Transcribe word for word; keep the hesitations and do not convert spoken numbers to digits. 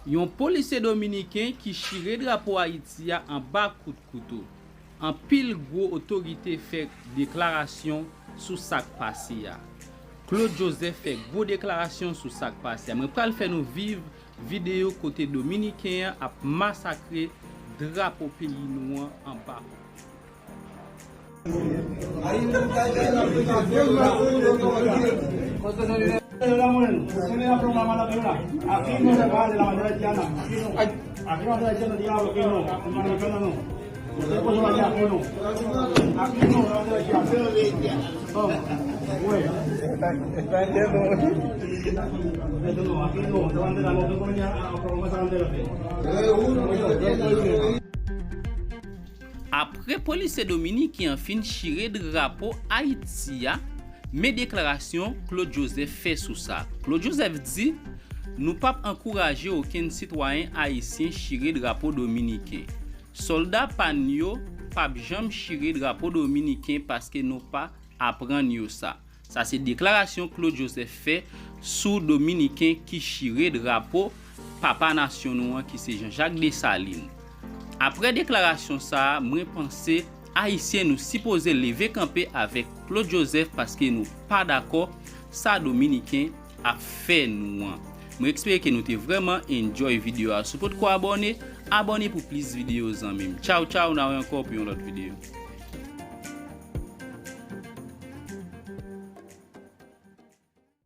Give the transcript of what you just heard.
Yon polisye dominiken ki chire drapo Ayiti a anba kout kouto. Anpil gwo otorite fè deklarasyon sou sa k pase a. Claude Joseph fè gwo deklarasyon sou sa k pase a. Mwen pral fè nou viv videyo kote dominiken an ap masakre drapo peyi nou an anba. Apre polisye dominiken an fin chire drapo Ayiti a, men deklarasyon Claude Joseph fè sou sa. Claude Joseph di, nou p ap ankouraje okenn sitwayen ayisyen chire drapo dominiken. Sòlda pa n yo p ap janm chire drapo dominiken paske nou pa aprann yo sa. Sa se deklarasyon Claude Joseph fè sou dominiken ki chire drapo papa nasyon nou an ki se Jean Jacques Dessalines. Apre deklarasyon sa a, mwen panse ayisyen nou sipoze leve kanpe avèk Claude Joseph paske nou pa dakò sa dominiken ap fè nou an. Mwen espere ke nou te vrèman enjoy videyo a. Si w potko abòne, abòne pou plis videyo zanmi m. Tchaw tchaw, n a wè ankò pou yon lòt videyo.